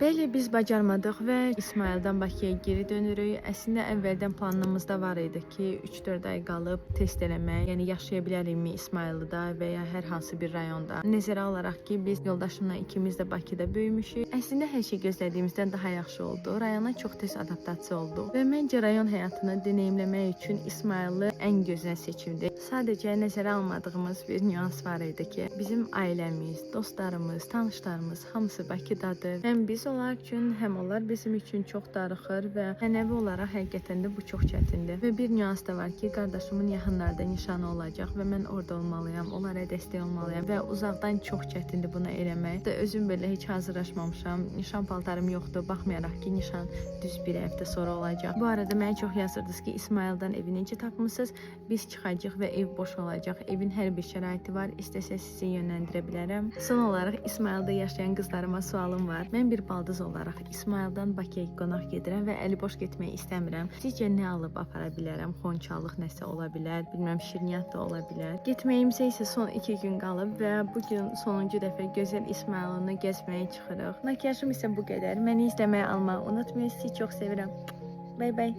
Bəli, biz bacarmadıq və İsmayıldan Bakıya geri dönürük. Əslində əvvəldən planımızda var idi ki, 3-4 ay qalıb test eləmək, yəni yaşaya bilərikmi İsmayıllıda və ya hər hansı bir rayonda. Nəzərə alaraq ki, biz yoldaşımla ikimiz də Bakıda böyümüşük. Əslində hər şey gözlədiyimizdən daha yaxşı oldu. Rayona çox tez adaptasiya olduq və məncə rayon həyatını deneyimləmək üçün İsmayıllı ən gözəl seçimdir. Sadəcə nəzərə almadığımız bir nüans var idi ki, bizim ailəmiz, dostlarımız, tanışlarımız hamısı Bakıdadır. Həm biz onlar üçün, həm onlar bizim üçün çox darıxır və mənəvi olaraq həqiqətən də bu çox çətindir. Və bir nüans da var ki, qardaşımın yaxınlarda nişanı olacaq və mən orada olmalıyam, onlara dəstək olmalıyam və uzaqdan çox çətindir bunu eləmək. Da özüm belə heç hazırlaşmamışam. Nişan paltarım yoxdur, baxmayaraq ki, nişan düz bir həftə sonra olacaq. Bu arada mənə çox yazırdınız ki, İsmayıldan evi necə tapmısınız? Biz çıxacağıq və ev boş olacaq. Evin hər bir şəraiti var. İstəsəz sizi yönləndirə bilərəm. Son olaraq İsmayılda yaşayan qızlarıma sualım var. Mən bir baldız olaraq İsmayıldan Bakıya qonaq gedirəm və əli boş getmək istəmirəm. Sizcə nə alıb apara bilərəm? Xonçalıq nəsə ola bilər, bilməm şirniyyat da ola bilər. Getməyimizə isə son 2 gün qalıb və bu gün sonuncu dəfə gözəl İsmayılını gəzməyə çıxırıq. Makiyajım isə bu qədər. Məni izləməyə almağı unutmayın. Sizi çox sevirəm. Bay bay.